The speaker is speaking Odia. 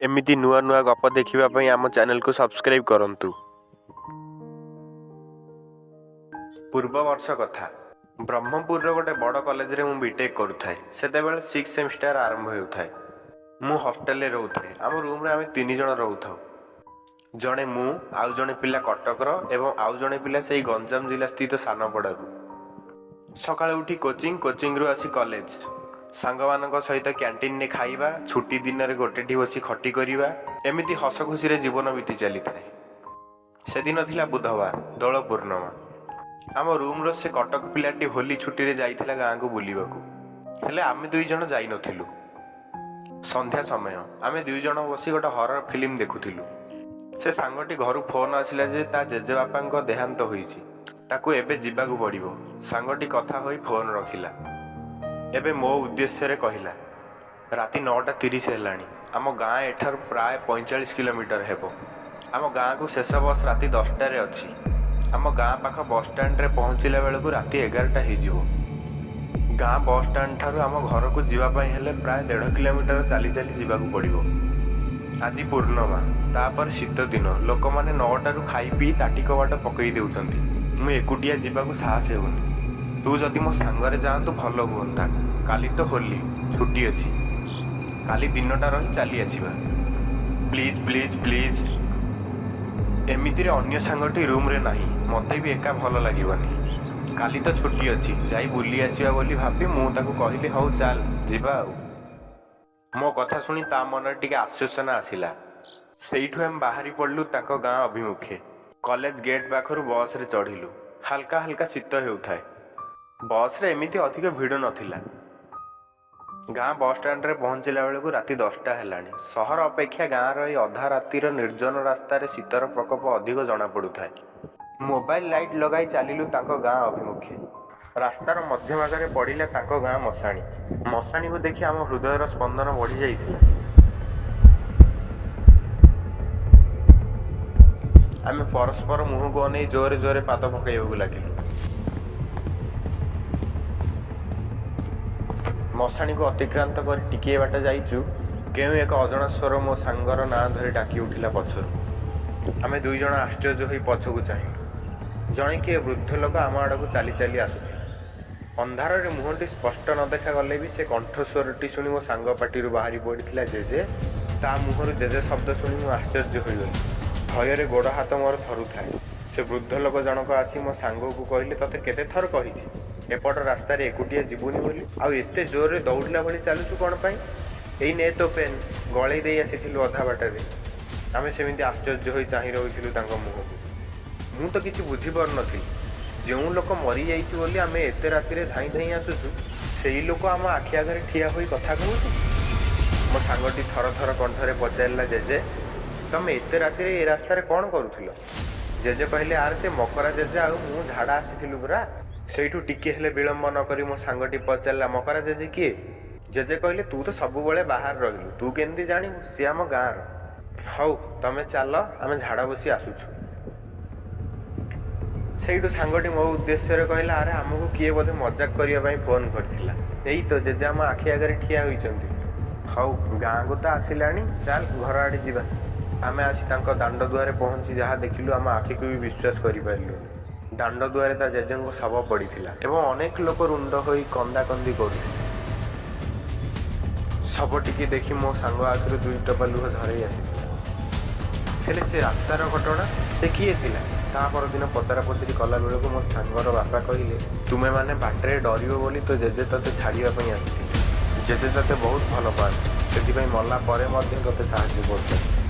ଏମିତି ନୂଆ ନୂଆ ଗପ ଦେଖିବା ପାଇଁ ଆମ ଚ୍ୟାନେଲକୁ ସବସ୍କ୍ରାଇବ୍ କରନ୍ତୁ। ପୂର୍ବ ବର୍ଷ କଥା। ବ୍ରହ୍ମପୁରର ଗୋଟେ ବଡ଼ କଲେଜରେ ମୁଁ ବିଟେକ୍ କରୁଥାଏ। ସେତେବେଳେ ସିକ୍ସ ସେମିଷ୍ଟାର ଆରମ୍ଭ ହେଉଥାଏ। ମୁଁ ହଷ୍ଟେଲରେ ରହୁଥାଏ। ଆମ ରୁମ୍ରେ ଆମେ ତିନି ଜଣ ରହୁଥାଉ। ଜଣେ ମୁଁ, ଆଉ ଜଣେ ପିଲା କଟକର ଏବଂ ଆଉ ଜଣେ ପିଲା ସେଇ ଗଞ୍ଜାମ ଜିଲ୍ଲା ସ୍ଥିତ ସାନପଡ଼ାରୁ। ସକାଳୁ ଉଠି କୋଚିଂ, କୋଚିଂରୁ ଆସି କଲେଜ, ସାଙ୍ଗମାନଙ୍କ ସହିତ କ୍ୟାଣ୍ଟିନରେ ଖାଇବା, ଛୁଟି ଦିନରେ ଗୋଟେଠି ବସି ଖଟି କରିବା, ଏମିତି ହସ ଖୁସିରେ ଜୀବନ ବିତି ଚାଲିଥାଏ। ସେଦିନ ଥିଲା ବୁଧବାର, ଦୋଳ ପୂର୍ଣ୍ଣମା। ଆମ ରୁମ୍ର ସେ କଟକ ପିଲାଟି ହୋଲି ଛୁଟିରେ ଯାଇଥିଲା ଗାଁକୁ ବୁଲିବାକୁ। ହେଲେ ଆମେ ଦୁଇ ଜଣ ଯାଇନଥିଲୁ। ସନ୍ଧ୍ୟା ସମୟ, ଆମେ ଦୁଇ ଜଣ ବସି ଗୋଟେ ହରର ଫିଲ୍ମ ଦେଖୁଥିଲୁ। ସେ ସାଙ୍ଗଟି ଘରୁ ଫୋନ୍ ଆସିଲା ଯେ ତା ଜେଜେବାପାଙ୍କ ଦେହାନ୍ତ ହୋଇଛି, ତାକୁ ଏବେ ଯିବାକୁ ପଡ଼ିବ। ସାଙ୍ଗଟି କଥା ହୋଇ ଫୋନ୍ ରଖିଲା। ଏବେ ମୋ ଉଦ୍ଦେଶ୍ୟରେ କହିଲା, ରାତି 9:30 ହେଲାଣି। ଆମ ଗାଁ ଏଠାରୁ ପ୍ରାୟ 45 କିଲୋମିଟର ହେବ। ଆମ ଗାଁକୁ ଶେଷ ବସ୍ ରାତି 10ଟାରେ ଅଛି। ଆମ ଗାଁ ପାଖ ବସଷ୍ଟାଣ୍ଡରେ ପହଞ୍ଚିଲା ବେଳକୁ ରାତି 11ଟା ହେଇଯିବ। ଗାଁ ବସଷ୍ଟାଣ୍ଡ ଠାରୁ ଆମ ଘରକୁ ଯିବା ପାଇଁ ହେଲେ ପ୍ରାୟ 1.5 କିଲୋମିଟର ଚାଲି ଚାଲି ଯିବାକୁ ପଡ଼ିବ। ଆଜି ପୂର୍ଣ୍ଣମା, ତାପରେ ଶୀତ ଦିନ। ଲୋକମାନେ 9ଟାରୁ ଖାଇ ପିଇ ତାଟି କବାଟ ପକେଇ ଦେଉଛନ୍ତି। ମୁଁ ଏକୁଟିଆ ଯିବାକୁ ସାହସ ହେଉନି। ତୁ ଯଦି ମୋ ସାଙ୍ଗରେ ଯାଆନ୍ତୁ, ଭଲ ହୁଅନ୍ତା। କାଲି ତ ହୋଲି ଛୁଟି ଅଛି। କାଲି ଦିନଟା ରହି ଚାଲି ଆସିବା। Please, please, please. ଏମିତିରେ ଅନ୍ୟ ସାଙ୍ଗଟି ରୁମ୍ରେ ନାହିଁ। ମୋତେ ବି ଏକା ଭଲ ଲାଗିବନି। କାଲି ତ ଛୁଟି ଅଛି, ଯାଇ ବୁଲି ଆସିବା ବୋଲି ଭାବି ମୁଁ ତାକୁ କହିଲି, ହଉ ଚାଲ ଯିବା ଆଉ। ମୋ କଥା ଶୁଣି ତା ମନରେ ଟିକେ ଆଶ୍ୱାସନା ଆସିଲା। ସେଇଠୁ ଆମେ ବାହାରି ପଡ଼ିଲୁ ତାଙ୍କ ଗାଁ ଅଭିମୁଖେ। କଲେଜ ଗେଟ୍ ପାଖରୁ ବସ୍ରେ ଚଢ଼ିଲୁ। ହାଲକା ହାଲକା ଶୀତ ହେଉଥାଏ। ବସ୍ରେ ଏମିତି ଅଧିକ ଭିଡ଼ ନଥିଲା। ଗାଁ ବସଷ୍ଟାଣ୍ଡରେ ପହଞ୍ଚିଲା ବେଳକୁ ରାତି 10ଟା ହେଲାଣି। ସହର ଅପେକ୍ଷା ଗାଁର ଏଇ ଅଧା ରାତିର ନିର୍ଜନ ରାସ୍ତାରେ ଶୀତର ପ୍ରକୋପ ଅଧିକ ଜଣାପଡ଼ୁଥାଏ। ମୋବାଇଲ ଲାଇଟ୍ ଲଗାଇ ଚାଲିଲୁ ତାଙ୍କ ଗାଁ ଅଭିମୁଖେ। ରାସ୍ତାର ମଧ୍ୟଭାଗରେ ପଡ଼ିଲା ତାଙ୍କ ଗାଁ ମଶାଣି। ମଶାଣିକୁ ଦେଖି ଆମ ହୃଦୟର ସ୍ପନ୍ଦନ ବଢ଼ିଯାଇଥିଲା। ଆମେ ପରସ୍ପର ମୁହଁକୁ ଅନେଇ ଜୋରରେ ଜୋରରେ ପାଦ ପକାଇବାକୁ ଲାଗିଲୁ। ମଶାଣିକୁ ଅତିକ୍ରାନ୍ତ କରି ଟିକିଏ ବାଟ ଯାଇଛୁ, କେଉଁ ଏକ ଅଜଣା ସ୍ୱର ମୋ ସାଙ୍ଗର ନାଁ ଧରି ଡାକି ଉଠିଲା ପଛରୁ। ଆମେ ଦୁଇ ଜଣ ଆଶ୍ଚର୍ଯ୍ୟ ହୋଇ ପଛକୁ ଚାହିଁଲୁ। ଜଣେ କିଏ ବୃଦ୍ଧ ଲୋକ ଆମ ଆଡ଼କୁ ଚାଲି ଚାଲି ଆସୁଥିଲା। ଅନ୍ଧାରରେ ମୁହଁଟି ସ୍ପଷ୍ଟ ନ ଦେଖାଗଲେ ବି ସେ କଣ୍ଠସ୍ୱରଟି ଶୁଣି ମୋ ସାଙ୍ଗ ପାଟିରୁ ବାହାରି ପଡ଼ିଥିଲା, ଜେଜେ। ତା ମୁହଁରୁ ଜେଜେ ଶବ୍ଦ ଶୁଣି ମୁଁ ଆଶ୍ଚର୍ଯ୍ୟ ହୋଇଗଲି। ଭୟରେ ଗୋଡ଼ ହାତ ମୋର ଥରୁଥାଏ। ସେ ବୃଦ୍ଧ ଲୋକ ଜଣକ ଆସି ମୋ ସାଙ୍ଗକୁ କହିଲେ, ତତେ କେତେ ଥର କହିଛି ଏପଟ ରାସ୍ତାରେ ଏକୁଟିଆ ଯିବୁନି ବୋଲି? ଆଉ ଏତେ ଜୋରରେ ଦୌଡ଼ିଲା ଭଳି ଚାଲୁଛୁ କ'ଣ ପାଇଁ? ଏଇ ନେ ତୋ ପେନ୍, ଗଳେଇ ଦେଇ ଆସିଥିଲୁ ଅଧା ବାଟରେ। ଆମେ ସେମିତି ଆଶ୍ଚର୍ଯ୍ୟ ହୋଇ ଚାହିଁ ରହିଥିଲୁ ତାଙ୍କ ମୁହଁକୁ। ମୁଁ ତ କିଛି ବୁଝିପାରୁନଥିଲି। ଯେଉଁ ଲୋକ ମରିଯାଇଛି ବୋଲି ଆମେ ଏତେ ରାତିରେ ଧାଇଁ ଧାଇଁ ଆସୁଛୁ, ସେଇ ଲୋକ ଆମ ଆଖି ଆଗରେ ଠିଆ ହୋଇ କଥା କହୁଛି। ମୋ ସାଙ୍ଗଟି ଥର ଥର କଣ୍ଠରେ ପଚାରିଲା, ଜେଜେ, ତମେ ଏତେ ରାତିରେ ଏ ରାସ୍ତାରେ କ'ଣ କରୁଥିଲ? ଜେଜେ କହିଲେ, ଆରେ ସେ ମକରା ଜେଜେ ଆଉ ମୁଁ ଝାଡ଼ା ଆସିଥିଲୁ ପରା। ସେଇଠୁ ଟିକିଏ ହେଲେ ବିଳମ୍ବ ନ କରି ମୋ ସାଙ୍ଗଟି ପଚାରିଲା, ମକରା ଜେଜେ କିଏ? ଜେଜେ କହିଲେ, ତୁ ତ ସବୁବେଳେ ବାହାରେ ରହିଲୁ, ତୁ କେମିତି ଜାଣିବୁ? ସିଏ ଆମ ଗାଁର। ହଉ ତମେ ଚାଲ, ଆମେ ଝାଡ଼ା ବସି ଆସୁଛୁ। ସେଇଠୁ ସାଙ୍ଗଟି ମୋ ଉଦ୍ଦେଶ୍ୟରେ କହିଲା, ଆରେ ଆମକୁ କିଏ ବୋଧେ ମଜାକ କରିବା ପାଇଁ ଫୋନ୍ କରିଥିଲା। ଏଇ ତ ଜେଜେ ଆମ ଆଖି ଆଗରେ ଠିଆ ହୋଇଛନ୍ତି। ହଉ, ଗାଁକୁ ତ ଆସିଲାଣି, ଚାଲ ଘର ଆଡ଼େ ଯିବା। ଆମେ ଆସି ତାଙ୍କ ଦାଣ୍ଡ ଦୁଆରେ ପହଞ୍ଚି ଯାହା ଦେଖିଲୁ, ଆମ ଆଖିକୁ ବି ବିଶ୍ୱାସ କରିପାରିଲୁନି। ଦାଣ୍ଡ ଦୁଆରେ ତା ଜେଜେଙ୍କ ଶବ ପଡ଼ିଥିଲା ଏବଂ ଅନେକ ଲୋକ ରୁଣ୍ଡ ହୋଇ କନ୍ଦାକନ୍ଦି କରୁଥିଲେ। ଶବଟିକି ଦେଖି ମୋ ସାଙ୍ଗ ଆଖିରୁ ଦୁଇ ଟୋପା ଲୁହ ଝରେଇ ଆସିଥିଲା। ହେଲେ ସେ ରାସ୍ତାର ଘଟଣା, ସେ କିଏ ଥିଲା? ତା ପରଦିନ ପଚରା ପଚରି କଲା ବେଳକୁ ମୋ ସାଙ୍ଗର ବାପା କହିଲେ, ତୁମେମାନେ ବାଟରେ ଡରିବ ବୋଲି ତୋ ଜେଜେ ତୋତେ ଛାଡ଼ିବା ପାଇଁ ଆସିଥିଲେ। ଜେଜେ ତୋତେ ବହୁତ ଭଲ ପାଆନ୍ତି, ସେଥିପାଇଁ ମଲା ପରେ ମଧ୍ୟ ତୋତେ ସାହାଯ୍ୟ କରୁଛନ୍ତି।